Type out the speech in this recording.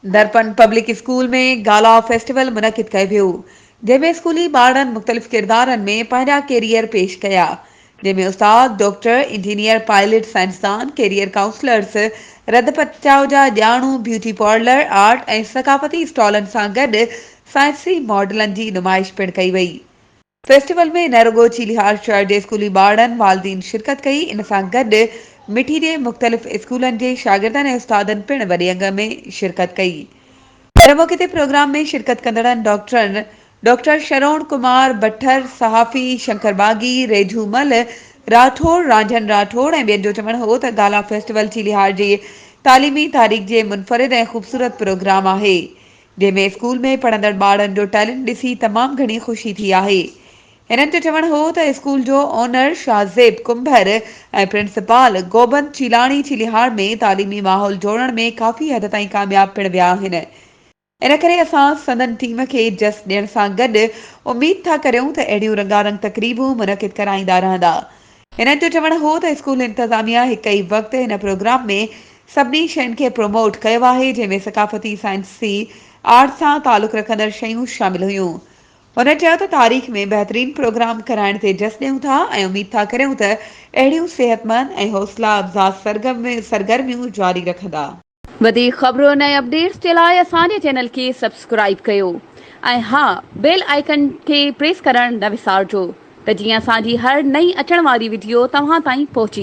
Darpan public school ۾ gala festival منعقد ڪيو ويو، جنهن ۾ اسڪولي ٻارڙن مختلف ڪردارن ۾ پنهنجا ڪيريئر پيش ڪيا، جنهن ۾ استاد، ڊاڪٽر، انجنيئر، پائلٽ، سائنسدان، ڪيريئر ڪائونسلرز، رڌ پچاء جا ڄاڻو، بيوٽي پارلر، آرٽ ۽ ثقافتي اسٽالن سان گڏ سائنسي ماڊلن جي نمائش پڻ ڪئي وئي. فيسٽيول ۾ نه رڳو چيلهار شهر جي اسڪولي ٻارڙن، والدين شرڪت ڪئي، ان سان گڏ مٺي جي مختلف اسڪولن جي شاگردن ۽ استادن پڻ وڏي انگ ۾ شرڪت ڪئي. ان موقعي تي پروگرام ۾ شرڪت ڪندڙن ڊاڪٽرن ڊاڪٽر شروڻ ڪمار بٺر، صحافي شنڪر باغي، ريجهو مل راٺوڙ، رانجهن راٺوڙ ۽ ٻين جو چوڻ هو ته گالا فيسٽيول چيلهار جي تعليمي تاريخ جي منفرد ۽ خوبصورت پروگرام آهي. جنهن ۾ اسڪول ۾ پڙهندڙ ٻارڙن جو ٽيلنٽ ڏسي تمام گهڻي خوشي ٿي آهي. هنن جو چوڻ هو ته اسڪول جو اونر شاهزيب ڪنڀر ۽ پرنسپال گوبند چيلاڻي چيلهار ۾ تعليمي ماحول جوڙڻ ۾ ڪافي حد تائين ڪامياب پڻ ويا آهن ان ڪري اسان سندن ٽيم کي جس ڏيڻ سان گڏ اميد ٿا ڪريون ته اهڙيون رنگارنگ تقريبون منعقد ڪرائيندا رهندا. هنن جو چوڻ هو ته اسڪول انتظاميا هڪ ئي وقت هن پروگرام ۾ سڀني شين کي پروموٽ ڪيو آهي جنهن ۾ ثقافتي، سائنسي، آرٽ سان تعلق رکندڙ شيون شامل هيون. هن چيو ته تاريخ ۾ بهترين پروگرام ڪرائڻ تي جس ڏيون ٿا ۽ اميد ٿا ڪريون ته اهڙيون صحتمند ۽ حوصلا افزا سرگرميون جاري رکندا. وڌيڪ خبرن ۽ اپڊيٽس جي لاء اسان جي چينل کي سبسڪرائيب ڪيو ۽ ها بيل آئيڪن کي پريس ڪرڻ نه وسارجو ته جيئن اسان جي هر نئين اچڻ واري وڊيو توهان تائين پهچي.